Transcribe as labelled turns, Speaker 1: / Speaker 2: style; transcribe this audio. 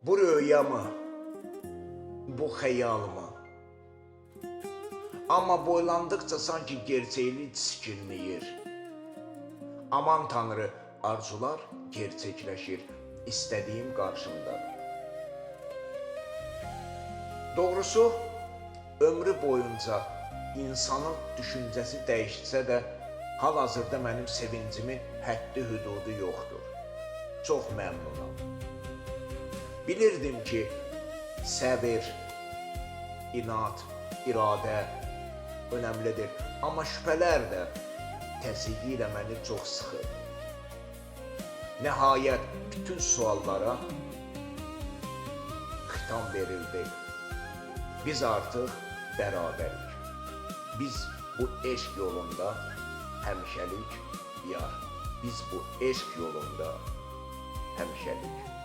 Speaker 1: Bu röya mı? Bu xəyal mı? Amma boylandıqca sanki gerçəklik tiskinləyir. Aman Tanrı, arzular gerçəkləşir. İstədiyim qarşımdadır. Doğrusu, ömrü boyunca insanın düşüncəsi dəyişsə də, hal-hazırda mənim sevincimin həddi-hüdudu yoxdur. Çox məmnunam. Bilirdim ki, səbir, inad, iradə önəmlidir, amma şübhələr də təzyiqi ilə məni çox sıxır. Nəhayət, bütün suallara xitam verildi. Biz artıq bərabərik. Biz bu eşq yolunda həmişəlik yar. Biz bu eşq yolunda həmişəlik